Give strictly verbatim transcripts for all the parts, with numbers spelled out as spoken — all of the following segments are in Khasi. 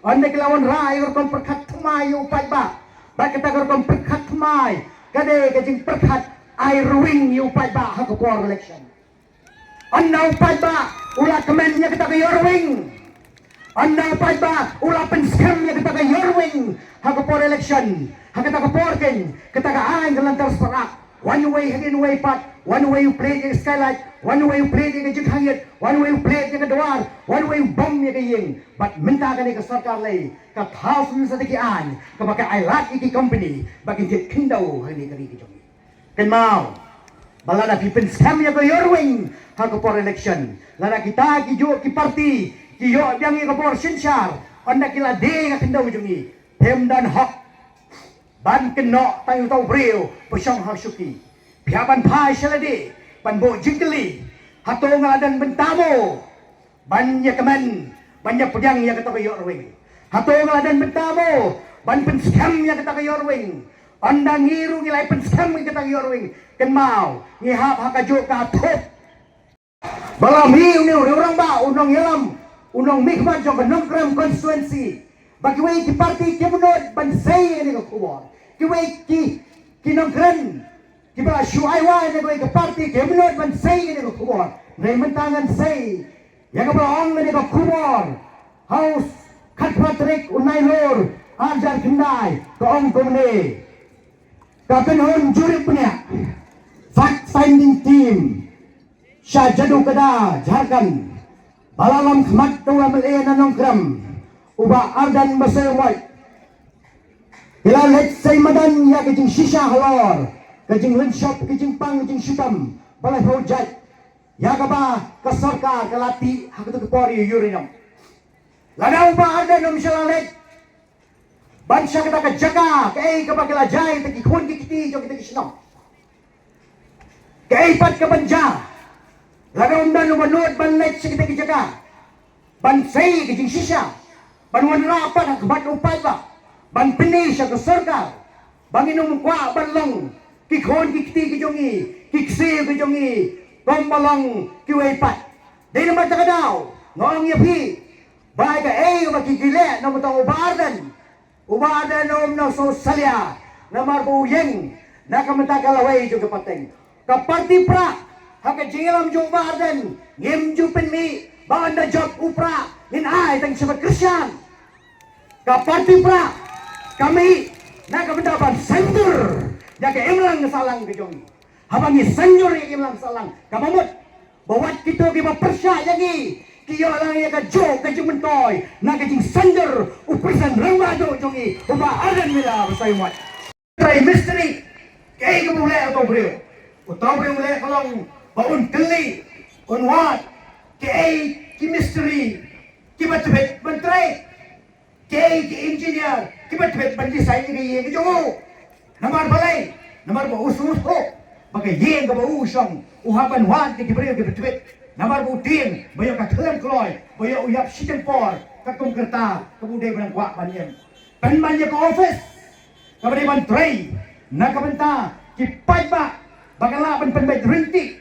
Ynda ki la wanrah ïa ka rukom pyrkhat thymmai ïa u paidbah, bad kata ka rukom pyrkhat thymmai ka dei ka jingpyrkhat ai ruwing ïa u paidbah ha ka por election. Ynda u paidbah u la kmen ïa kata ka ïoh ruwing, ynda u paidbah u la pynskhem ïa kata ka ïoh ruwing ha ka por election, ha kata ka por keiñ kata ka aiñ ka la tyrspah. Wan uwei hadien uwei pat, wan uwei u plie ïa ka skylight, wan uwei u plie ïa ka jingkhang ïit, wan uwei u plie ïa ka duwar, wan uwei u bom ïa ka ïing. Bad mynta kane ka sorkar lei ka thaw sngewsih ki aiñ kaba ka ai lad ïa ki company ba kin jied khyndew ha kane ka ri ka jong ngi. Kynmaw ba lada phi pynskhem ïa ka ïoh ruwing ha ka por election, lada kita ki juh ki parti ki ïoh biang ïa ka bor synshar, ynda ki la die ïa ka khyndew jong ngi, phim don hok ban kynnoh tang ïa uta u briew ba shong ha shuki. Phi hap ban phai sha lade ban buh jingkylli, hato nga la don bynta mo ban ïa kmen, ban ïa pdiang ïa kata ka ïoh ruwing? Hato nga la don bynta mo ban pynskhem ïa kata ka ïoh ruwing? Ynda ngi ruh ngi la pynskhem ïa kata ka ïoh ruwing, kynmaw ngi hap ha ka juh ka thup. Ba la mih une u rangbah, u nongïalam, u nongmihkhmat jong ka Nongkrem constituency, ba kiwei ki parti kim nud ban sei ïa kane ka khubor. Kiwei ki, ki nongkren kiba la shu ai wai na kiwei ki parti kim nud ban sei ïa kane ka khubor. Hynrei mynta ngan sei ïa kaba la ong kane ka khubor ha u khatphra tarik u Nailur arhajar khyndai, ka ong kumne: Ka kynhun jurip bniah, fact finding team, sha Jadukada, Jharkhand, ba la lam khmat da u MLA na Nongkrem, u Bah Ardent Basaiawmoit, ki la leit sei madan ïa ka jingshisha halor ka jinglynshop, ka jingpang, ka jingshitom ba la heh jait, ïa kaba ka sorkar ka la tih ha katu ka por ïa uranium. Lada u Bah Ardent um shym la leit ban sha kata ka jaka, kaei kaba ki la jia ïa kita ki khun ki kti jong kita ki shnong? Kaei pat kaban jia lada um don uba nud ban leit sha kita ki jaka ban sei ka jingshisha, ban wanrah pat ha khmat u paidbah, ban pyni sha ka sorkar ba ngin ym kwah ban long ki khun ki kti ki jong ngi, ki ksiew ki jong ngi, kumba long kiwei pat? Dei namar kata ka daw nga ong ïa phi ba kaei kaba ki, ki leh na ka bynta u Bah Ardent, u Bah Ardent um nang sngew salia namar ba u ïeng na ka bynta ka lawei jong ka pateng. Ka party Prah, ha ka jingïalam jong u Bah Ardent, ngim ju pynmih ba ynda jop u Prah ngin ai tang shabar kyrshan. Ka party Prah ka mih na ka bynta ban synjor ïa ka imlang ka sahlang ka jong ngi. Haba ngi synjor ïa ka imlang sahlang, kaba mut ba wat kito kiba pyrshah ïa ngi ki ïoh lang ïa kajuh ka jingmyntoi na ka jingsynjor u president rangbah duh jong ngi, u Bah Ardent Miller Basaiawmoit. Trai mistri, kaei kaba u leh uta u briew? Uta u briew u leh ka long ba un kylli, un wad kaei ki mistri kiba tbit ban trei, kaei ki engineer kiba tbit ban design ïa ka ïing ka jong u. Namar balei? Namar ba u sngewthuh ba ka ïing kaba u shong u hap ban wad ïa ki briew kiba tbit. Namar ba u tieng ba ïoh ka khlem kloi, ba ïoh u ïap shiteng por katkum ka rta kaba u dei ban kwah ban ïeng. Pynban ïa ka office kaba dei ban trei na ka bynta ki paidbah ba kan lah ban pynbeit rynti.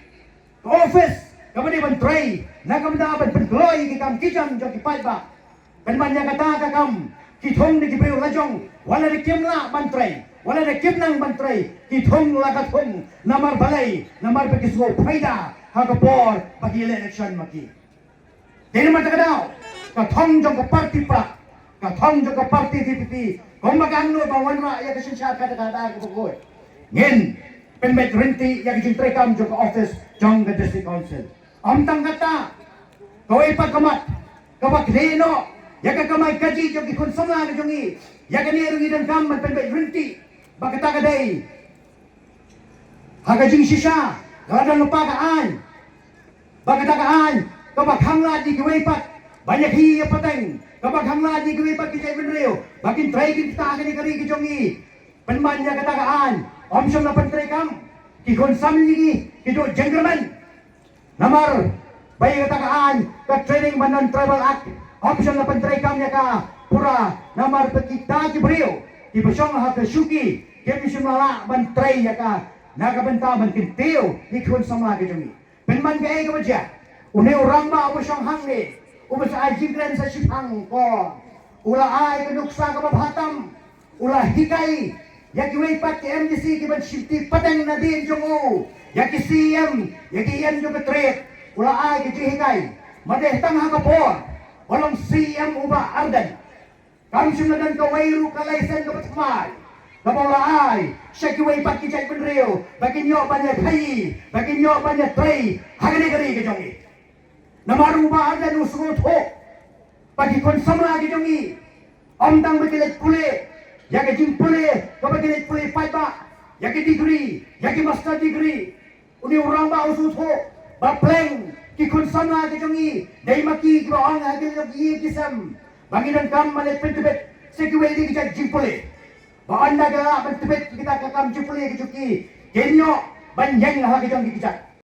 Ka office kaba dei ban trei na ka bynta ban pynkloi ïa ki kam ki jam jong ki paidbah. Pynban ïa kata ka kam ki thung da ki briew lajong, wat lada kim lah ban trei, wat lada kim nang ban trei, ki thung la ka thung. Namar balei? Namar ba ki sngew phaida ha ka por ba ki ïaleh election ma ki. Dei namar kata ka daw ka thong jong ka party Prah, ka thong jong ka party VPP, kumba ka angnud ba wanrah ïa ka synshar kata ka daw kaba khuid, ngin pynbeit rynti ïa ka jingtrei kam jong ka office jong ka District Council. Ym tang kata, kawei pat ka mat kaba khleh noh ïa ka kamai kajih jong ki khun samla ka jong ngi. Ïa kane ruh ngi donkam ban pynbeit rynti ba kata ka dei ha ka jingshisha. Ka la don lypa ka aiñ, ba kata ka aiñ kaba khang lad ïa kiwei pat ban ïakhih ïa pateng, kaba khang lad ïa kiwei pat ki jaitbynriew ba kin trei kin ktah ha kane ka ri ka jong ngi. Pynban ïa kata ka aiñ ym shym la pyntreikam. Ki khun samla jong ngi ki duh jingkyrmen. Namar ba ïa kata ka aiñ ka Trading ba Non-Tribal Act ym shym la pyntreikam ïa ka pura. Namar ba kita ki briew kiba shong ha ka shuki kim shym la lah ban trei ïa ka na ka bynta ban kyntiew ïa ki khun samla ka jong ngi. Pynban kaei kaba jia? Une u rangbah uba shong hangne uba sa ai jingkren sa shiphang ko, U la ai ka nuksa kaba bha tam. U la hikai ïa kiwei pat ki MDC kiban shimti pateng nadien jong u, ïa ki CEM, ïa ki EM jong ka trade. U la ai ka jinghikai. Mada tang ha ka por ba long CEM u Bah Ardent, kam shym la don kawei ruh ka license kaba thymmai kaba u la ai sha kiwei pat ki jaitbynriew ba kin ïoh ban ïa khaii, ba kin ïoh ban ïa trei ha kane ka ri ka jong ngi. Namar u Bah Ardent u sngewthuh ba ki khun samla ki jong ngi, ym tang ba ki leit pule ïa ka jingpule kaba ki leit pule paidbah, ïa ki degree, ïa ki master degree. Une u rangbah u sngewthuh ba pleng ki khun samla ki jong ngi dei ma ki kiba ong ha ki lok ïing ki sem ba ngi donkam ban leit pyntbit sha kiwei de ki jait jingpule. Ba ynda ki lah ban tbit kita ka kam jingpule ki jong ki, kin ïoh ban ïeng ha ki jong ki kjat.